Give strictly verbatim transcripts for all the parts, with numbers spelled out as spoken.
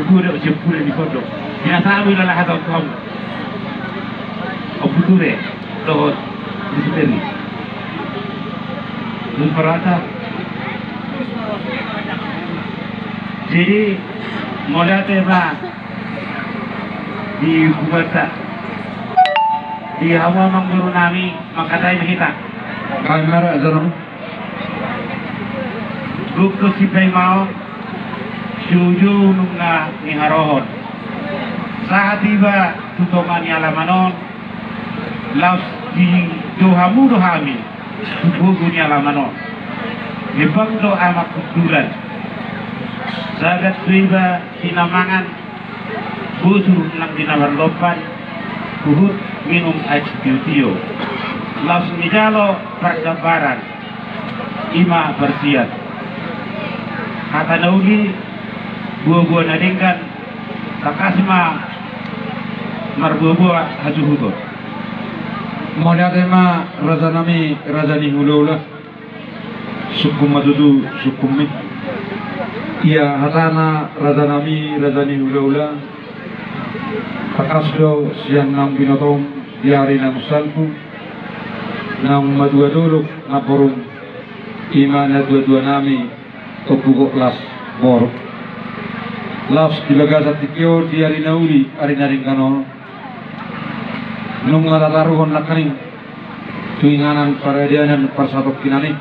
Sude siapule di sodo. Binasamu ilala hata tu hamu. Ompu Ture dohot Bisuperi. Dung parata. Jadi mauliate ma di hubanta, di hamu amangboru nami. Mangkatai ma hita. Kami mara ajaran. Gokko si Paimaon, si Uju nunga niharohon. Sahat iba tu tonga ni alaman on, laos dijou hamu do hami tu gogo ni alaman on. Dipang do amak Hundulan. Sagat do iba sinamangan, busur nang di na marlompan, huhut minum aek sitiotio. Laos nijalo pargambaran, ima parsian. Hata na uli, buabua na denggan, tangkas ma marbuabua hasuhuton. Mauliate ma rajanami, raja ni hulahula. Sungkun ma tutu sungkunmi. Ia hatana rajanami, raja ni hulahula. Tangkas do sian naung binotom di ari naung salpu, naung matua dolok namborum, ima natuatuanami Ompu Goklas boru. Laos di bagasan tingki on, di ari na uli, ari na denggan on, nunga tataruhon nangkaning tu inganan paradanan parsatongkinan i,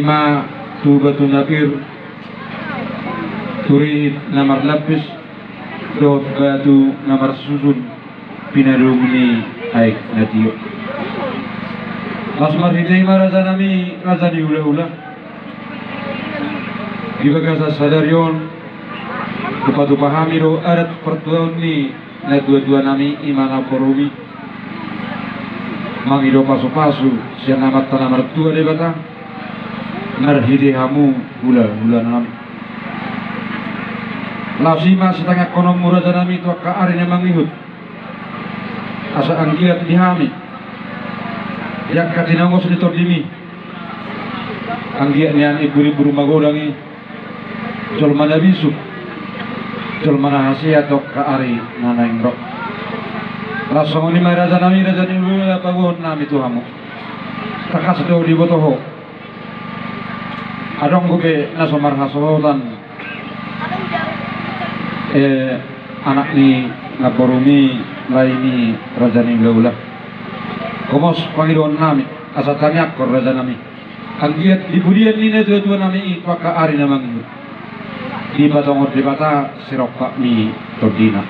ima tu batu na pir, tu rihit na marlapis, dohot batu na marsusun, pinadomu ni aek na tio. Laos marhite i ma rajanami, raja ni hulahula, di bagasan sadari on, hupatupa hami do adat partuaon ni natuatuanami, ima namborumi, mangido pasupasu sian Amanta na martua Debata, marhite hamu hulahulanami. Laos i ma sitangiangkononmu rajanami tu angka ari na mangihut, asa anggiat di hami, di angka tinaongos ni tondimi, anggiat nian imbur-imbur magodang i, jolma na bisuk, jolma na hasea tu angka ari na naeng ro. Laos songon i ma rajanami, raja ni hulahula, paboahonnami tu hamu. Tangkas do diboto ho, adong dope na so marhasohotan, eh, anak ni namborumi, lae ni raja ni hulahula. Gomos pangidoannami, asa tangiangkon rajanami, anggiat di pudian ni natuatuanami i tu angka ari na mangihut, dipatongon Debata sirongkap ni tondina.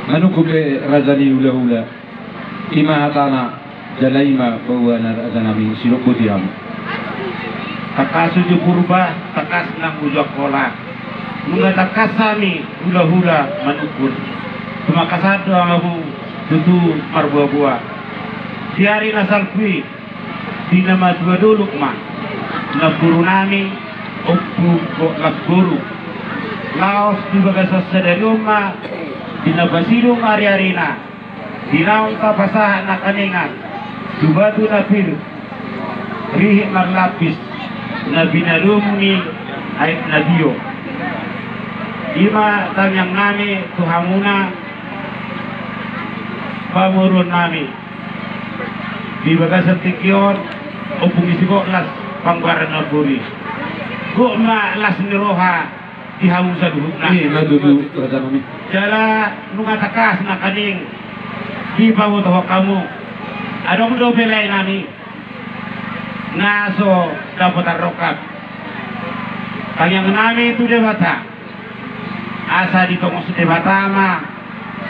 Manungkun pe raja ni hulahula, ima hatana, jala ima bauana rajanami, sidok boti hamu. Tangkas uju Purba, tangkas nang uju Angkola. Nunga tangkas hami hulahula manungkun. Tumangkasan do hamu tutu marbuabua. Di ari na salpu i, di na matua dolok ma namborunami Ompu Goklas boru. Laos di bagasan sadari on ma, di na pasidung ariarina, di naung tapasahat nangkaningan tu batu na pir, rihit marlapis, na pinadomu ni aek na tio. Ima tangiangnami tu hamuna, pamoruonnami. Di bagasan tingki on, ompung i si Goklas panggoaran na boi. Gok ma las ni roha di hamu saluhutna. I ma tutu, rajanami. Jala nunga tangkas nangkaning dipabotohon hamu, adong dope laenami na so dapotan rongkap. Tangiangnami tu Debata, asa ditongos Debata ma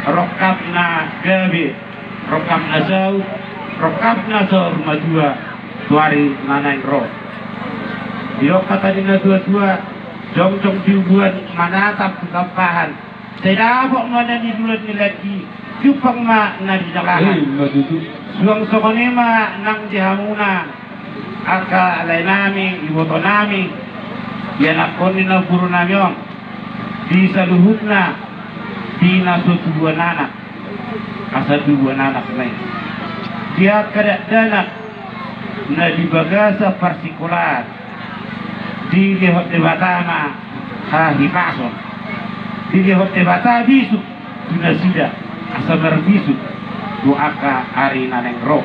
rongkap na gabe, rongkap na saut, rongkap na saur matua tu ari na naeng ro. Didok hata ni natuatua, jongjong di ubuan manatap tu tampahan, sai dapot ma na nidulan ni lagi, jumpang ma na di jalahan. I ma tutu. Suang songon i ma nang di hamuna, angka laenami, ibotonami, ianakhon ni namborunami on, di saluhutna, di na so tubuan anak, asa tubuan anak ma i. Di angka dakdanak na di bagasan parsikolaan, dilehon Debata ma hahipason. Dilehon Debata bisuk tu nasida asa marbisuk tu angka ari na naeng ro.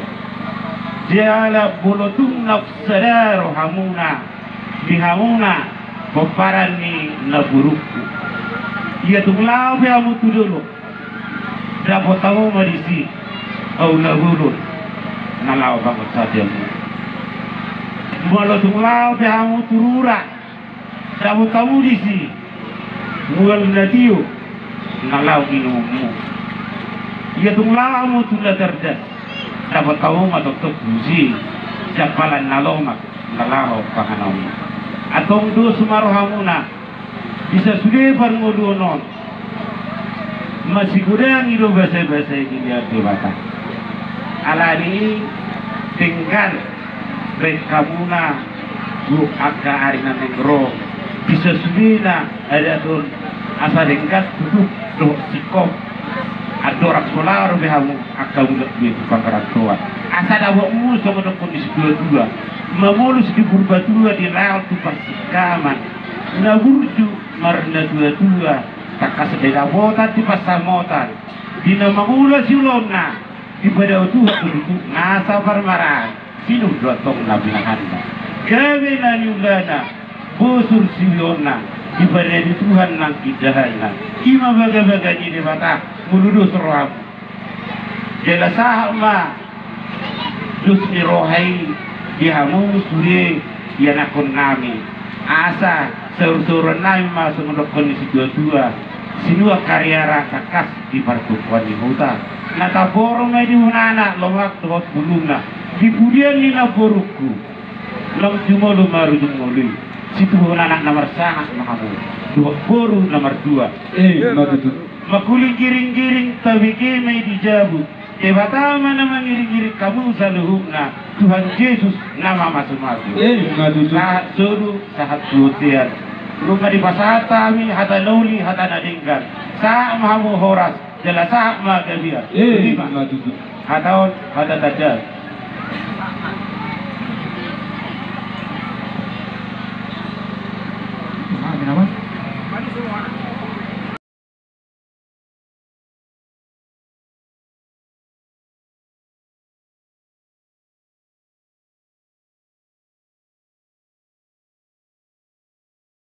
Jala molo tung na sada rohamuna di hamuna pomparan ni namborungku, ia tung laho pe hamu tu dolok, dapot hamu ma disi aula bolon na laho pangonsateonmu. Molo tung laho pe hamu tu rura, dapot hamu disi mual na tio na laho inumonmu. Ia tung laho hamu tu Natardas, dapot hamu ma tongtong tusi jampalan na lomak na laho panganonmu. Antong dos ma rohamuna, bisa sude parngoluon on masigodang i do basabasa i dilehon Debata. Alani i denggan baen hamuna tu angka ari na naeng ro, bisa sudena adat on asa denggan tutu dohot singkop. Andorang so laho dope hamu angka mulak be tu pangarantoan, asa dapotmu songon dokkon ni situatua, mamolus di Purbatua di laon tu parsingkaman, na burju marnatuatua, tangkas dapotan di pansamotan, di na mangula siulaonna, dipadao Tuhan do tutu nasa parmaraan. Sinur do antong na pinahanna, gabe na niulana, bosur siulonna, dipadao Tuhan nang indahanna. I ma bagabaga ni Debata, molo dos rohamu. Jala sahat ma dos ni roha i di hamu sude ianakkonnami. Asa saursaurannami ma songon dokkon ni situatua, sinuan kariara tangkas di partumpuan ni huta. Na taboru ma i di hunana lomak dohot bulungna, di pudian ni namborungku. Naung jumolo marujung ngolu i, situbuhon anak na marsangap ma hamu dohot boru na mardua. Eh, ma tutu. Mangkuling giringgiring tabege ma i di jabu. Debata ma na mangiringiring hamu saluhutna, Tuhan Jesus na mamasumasu. Eh, ma tutu. Sahat solu, sahat tu bontean. Nunga dipasahat hami hata na uli, hata na denggan. Sahat ma hamu horas, jala sahat ma gabean. Eh, ma tutu. Hata on, hata tanda.